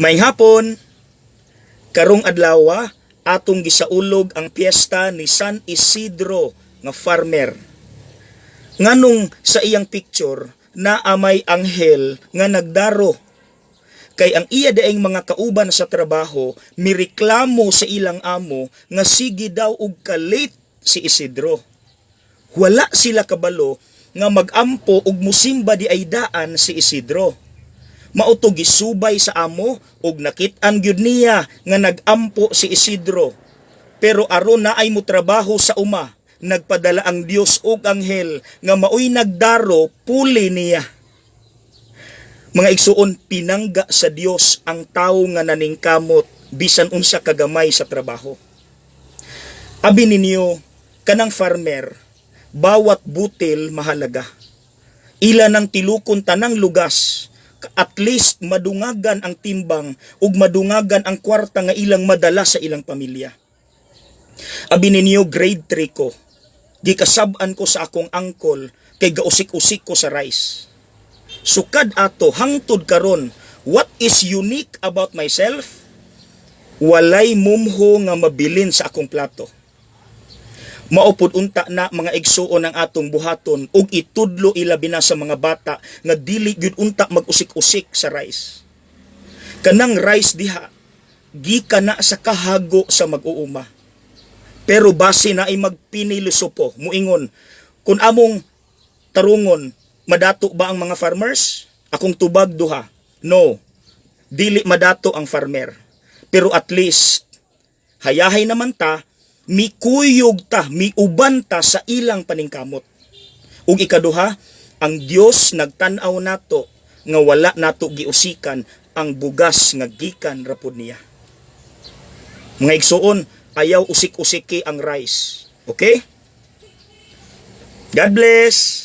Maayong hapon, karong adlaw atong gisaulog ang piyesta ni San Isidro nga farmer. Nganong sa iyang picture naa may anghel nga nagdaro? Kay ang iya daing mga kauban sa trabaho mireklamo sa ilang amo nga sige daw og ka-late si Isidro. Wala sila kabalo nga magampo og musimba di ay daan si Isidro. Mao to gisubay sa amo ug nakit-an gyud niya nga nagampo si Isidro. Pero aron naay mo trabaho sa uma, nagpadala ang Dios og anghel nga maoy nagdaro puli niya. Mga igsuon, pinangga sa Dios ang tawo nga naningkamot bisan unsa kagamay sa trabaho. Abi ninyo, kanang farmer, bawat butil mahalaga. Ila nang tilukon tanang lugas, at least madungagan ang timbang ug madungagan ang kwarta nga ilang madala sa ilang pamilya. Abi ninyo, grade 3 ko. Gikasab-an ko sa akong uncle kay gausik-usik ko sa rice. Sukad ato hangtod karon, what is unique about myself? Walay mumho nga mabilin sa akong plato. Mao pud unta na, mga igsuon, ang atong buhaton ug itudlo ilabi na sa mga bata nga dili gyud unta mag-usik-usik sa rice. Kanang rice diha gikan na sa kahago sa mag-uuma. Pero base na ay magpinilosopo, muingon, kung among tarungon, madato ba ang mga farmers? Akong tubag duha. No, dili madato ang farmer. Pero at least, hayahay naman ta, mikuyog ta, miuban ta sa ilang paningkamot. Ug ikaduha, ang Dios nagtan-aw nato nga wala nato giusikan ang bugas nga gikan ra pud niya. Mga igsuon, ayaw usik-usiki ang rice. Okay? God bless!